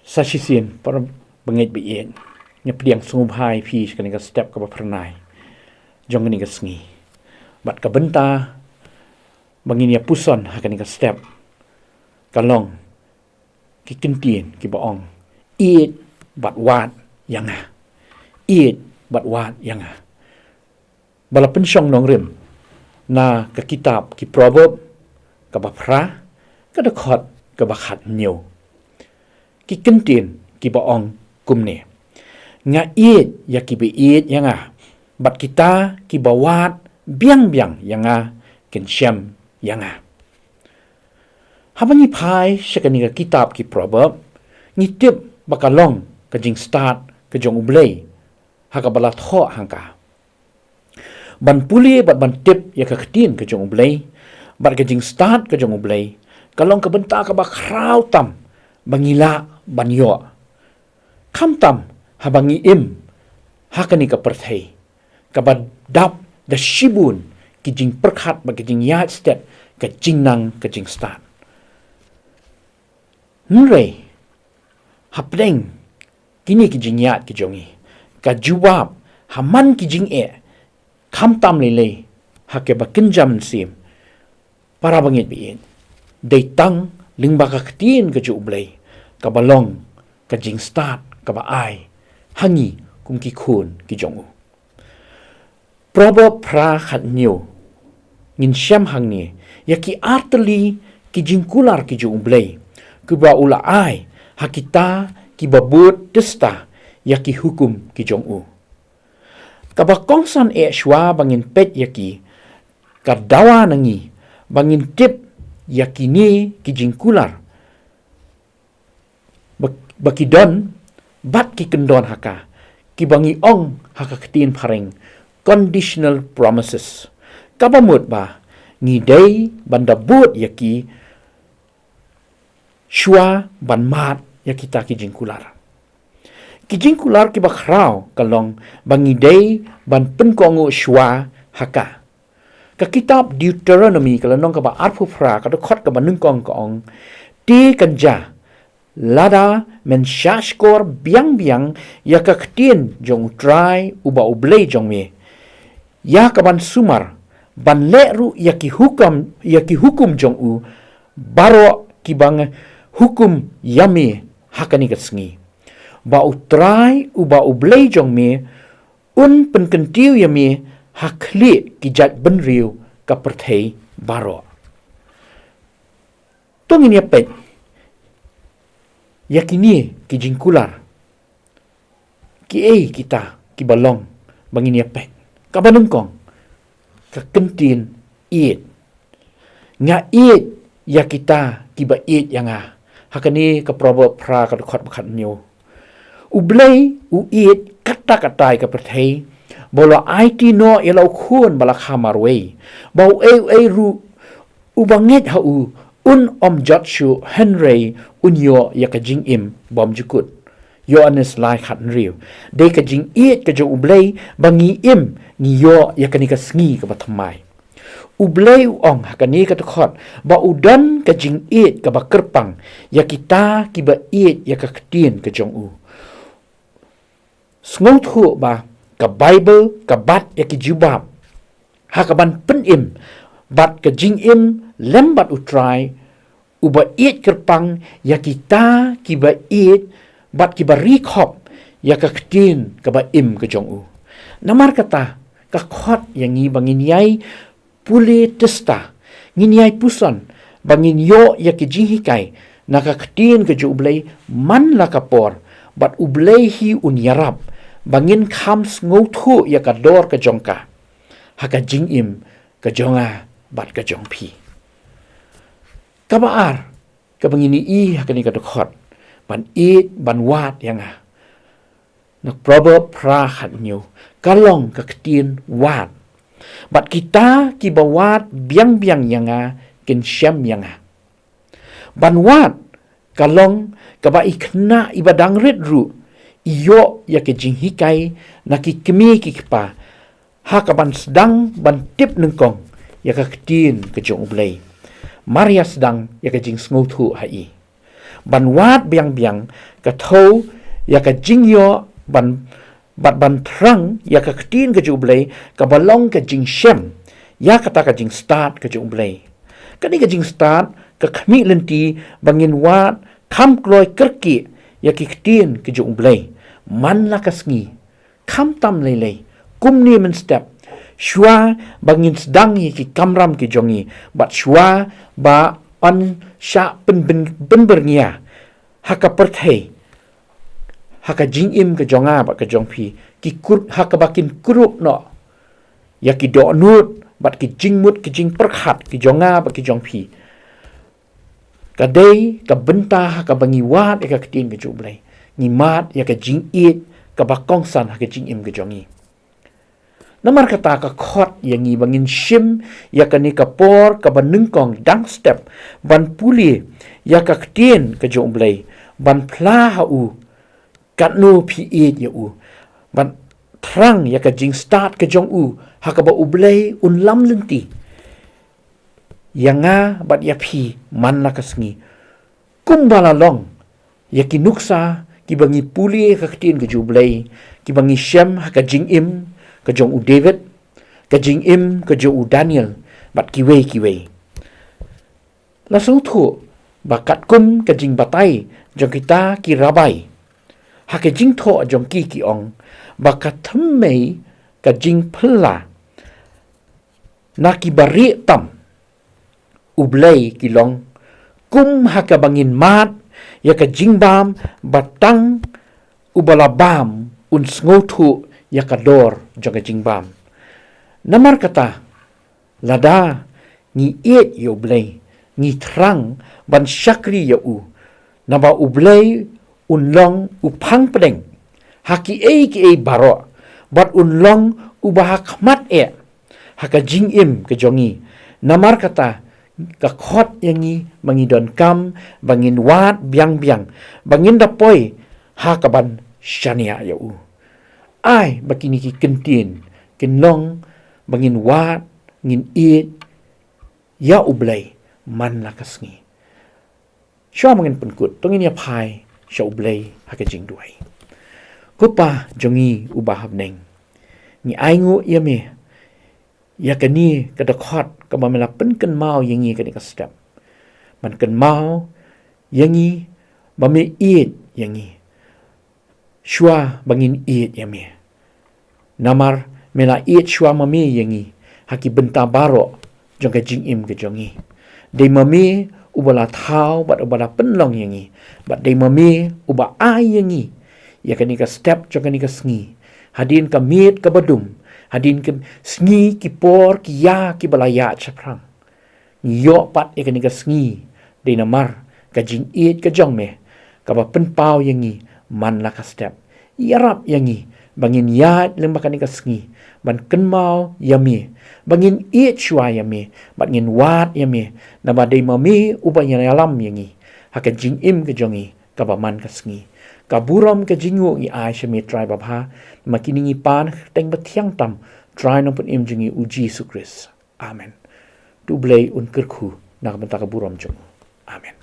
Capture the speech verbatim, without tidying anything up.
Sa shisien, para bangeit ba ïeit, nga pdiang sngewbha ïa phi sha kane ka step kaba phyrnai jong kane ka sngi. Bad ka bynta ba ngin ïa puson ha kane ka step ka long ki kyntien kiba ong, ïeit bad wad ïa nga. Ïeit bad wad ïa nga. Ba la pynshong nongrim na ka kitab ki Proverb kaba phra, ka dkhot kaba khathynñiew. Ki kyntien kiba ong kumne: Nga ïeit ïa kiba ïeit ïa nga, bad kita kiba wad biang biang ïa nga kin shem ïa nga. Haba ngi phai sha kane ka kitab ki Proverb, ngi tip ba ka long ka jingstad ka jong U Blei ha kaba la thoh hangta. Ban pule bad ban tip ïa ka ktien ka jong U Blei bad ka jingstad ka jong U Blei, ka long ka bynta kaba khraw tam ba ngi lah ban ïoh. Khamtam haba ngi im ha kane ka pyrthei kaba dap da shibun ki jingpyrkhat bad ki jingïaid stet, ka jingnang ka jingstad. Hynrei hapdeng kine ki jingïaid ki jong ngi, ka jubab ha man ki jingeh, khamtam lei lei ha kaba kynja mynsiem, para bangeit ba ïeit, dei tang lyngba ka ktien ka jong U Blei kaba long ka jingstad kaba ai ha ngi kum ki khun ki jong U. Proverb phra khathynñiew, ngin shem hangne ïa ki artylli ki jingkular ki jong U Blei kiba U la ai ha kita kiba bud tista ïa ki hukum ki jong U. Kaba kongsan eh shuwa ba ngin peit ïa ki, ka dawa na ngi ba ngin tip ïa kine ki jingkular ba, ba ki don bad ki kyndon ha ka, kiba ngi ong ha ka ktien phareng conditional promises. Kaba mut ba ngi dei ban da bud ïa ki shuwa ban mad ïa kita ki jingkular. Ki jingkular kiba khraw ka long ba ngi dei ban pynkohnguh shuwa ha ka. Ka kitab Deuteronomy ka lynnong kaba arphew phra, ka dkhot kaba nyngkong ka ong: Te kan jia, lada men shahshkor biang biang ïa ka ktien jong U Trai uba U Blei jong me, ïa ka ban sumar, ban leh ruh ïa ki hukum, ïa ki hukum jong U baroh kiba nga hukum ïa me ha kane ka sngi, ba U Trai uba U Blei jong me un pynkyntiew ïa me ha khlieh ki jaitbynriew ka pyrthei baroh. To ngin ïa peit ïa kine ki jingkular. Kiei kita kiba long ba ngin ïa peit? Kaba nyngkong, ka kyntien ïeit. Nga ïeit ïa kita kiba ïeit ïa nga. Ha kane ka Proverb phra, ka dkhot ba khathynñiew. U Blei u ïeit katta katta ïa ka pyrthei, ba u la aiti noh ïa la u Khun ba la kha marwei, ba uei uei ruh uba ngeit ha u un ym jot shuh, hynrei un ïoh ïa ka jingim bymjukut. Ïoannis lai khathynriew. Dei ka jingïeit ka jong U Blei ba ngi im, ngi ïoh ïa kane ka sngi kaba thymmai. U Blei u ong ha kane ka dkhot ba u don ka jingïeit kaba kyrpang ïa kita kiba ïeit ïa ka ktien ka jong u. Sngewthuh ba ka Baibl ka bat ïa ki jubab ha ka ban pynim bad ka jingim lem bad U Trai, uba ïeit kyrpang ïa kita kiba ïeit bad kiba ri khop ïa ka ktien kaba im ka jong u. Namar kata, ka khot ïa ngi ba ngin ïai pule tista, ngin ïai puson, ba ngin ïoh ïa ki jinghikai na ka ktien ka jong U Blei man la ka por, bad U Blei hi un ïarap ba ngin kham sngewthuh ïa ka dor ka jong ka ha ka jingim ka jong nga bad ka jong phi. Kaba ar, kaba ngin ïohi ha kane ka dkhot, ban ïeit ban wad ïa nga. Na Proverb phra khathynñiew, ka long ka ktien wad. Bad kita kiba wad biang biang ïa nga kin shem ïa nga. Ban wad ka long kaba i khynnah iba dang rit ruh i ïoh ïa ka jinghikai na ki kmie ki kpa ha ka ban sdang ban tip nyngkong ïa ka ktien ka jong U Blei. Mar ïa sdang ïa ka jingsngewthuh ha i. Ban wad biang biang ka thew ïa ka jingïoh ban, bad ban thrang ïa ka ktien ka jong U Blei, kaba long ka jingshem ïa kata ka jingstad ka jong U Blei. Kane ka jingstad ka khmih lynti ba ngin wad kham kloi kyrkieh ïa ki ktien ka jong U Blei man la ka sngi. Khamtam lei lei, kumne mynstep, shuwa ba ngin sdang ïa ki kamram ki jong ngi, bad shuwa ba yn shah pynbyn-, pynbyrngia ha ka pyrthei, ha ka jingim ka jong nga bad ka jong phi, ki kur-, ha kaba kin kurup noh ïa ki dohnud bad ki jingmut ki jingpyrkhat ki jong nga bad ki jong phi. Ka dei ka bynta ha kaba ngi wad ïa ka ktien ka jong U Blei, ngi mad ïa ka jingïeit kaba kongsan ha ka jingim ka jong ngi. Namar kata ka khot ïa ngi ba ngin shim ïa kane ka por kaba nyngkong dang step ban pule ïa ka ktien ka jong U Blei, ban phla ha u katno phi ïeit ïa u, ban thrang ïa ka jingstad ka jong u, ha kaba U Blei un lam lynti ïa nga bad ïa phi man la ka sngi. Kumba la long ïa ki nuksa kiba ngi pule ha ka ktien ka jong U Blei, kiba ngi shem ha ka jingim ka jong u David, ka jingim ka jong u Daniel, bad kiwei kiwei. La sngewthuh ba katkum ka jingbatai jong kita ki rabai, ha ka jingthoh jong ki ki ong ba ka thymmei ka jingphylla na ki barieh tam U Blei ki long kum ha kaba ngin mad ïa ka jingbam, ba tang uba la bam un sngewthuh ïa ka dor jong ka jingbam. Namar kata, lada ngi ïeit ïa U Blei, ngi thrang ban shakri ïa u, naba U Blei un long u phang pdeng ha kiei kiei baroh, bad un long uba ha khmat eh ha ka jingim ka jong ngi. Namar kata ka khot ïa ngi ba ngi donkam ba ngin wad biang biang, ba ngin da poi ha kaban shaniah ïa u. Ai ba kine ki kyntien kin long ba ngin wad, ngin ïeit ïa U Blei man la ka sngi. Shuwa ba ngin pynkut, to ngin ïa phai sha U Blei ha ka jingduwai. Ko Pa jong ngi uba ha bneng, ngi ainguh ïa me ïa kane ka dkhot kaba me la pynkynmaw ïa ngi kane ka step, ban kynmaw ïa ngi ba me ïeit ïa ngi. Shuwa ba ngin ïeit ïa me. Namar me la ïeit shuwa ma me ïa ngi ha ki bynta baroh jong ka jingim ka jong ngi. Dei ma me uba la thaw bad uba la pynlong ïa ngi, bad dei ma me uba ai ïa ngi ïa kane ka step jong kane ka sngi. Hadien ka miet kaba dum, hadien ka sngi ki por ki ïa kiba la ïaid shaphrang. Ngi ïoh pat ïa kane ka sngi dei namar ka jingïeit ka jong me, kaba pynpaw ïa ngi man la ka step. Ïarap ïa ngi ba ngin ïaid lyngba kane ka sngi ban kynmaw ïa me, ba ngin ïeit shuwa ïa me, bad ngin wad ïa me, naba dei ma me uba ïalam ïa ngi ha ka jingim ka jong ngi kaba man ka sngi. Ka burom ka jingnguh ngi ai sha me Trai babha, ma kine ngi pan ha ka kyrteng bathiang tam Trai Nongpynim jong ngi U Jisu Khrist. Amen. To U Blei un kyrkhu na ka bynta ka burom jong u. Amen.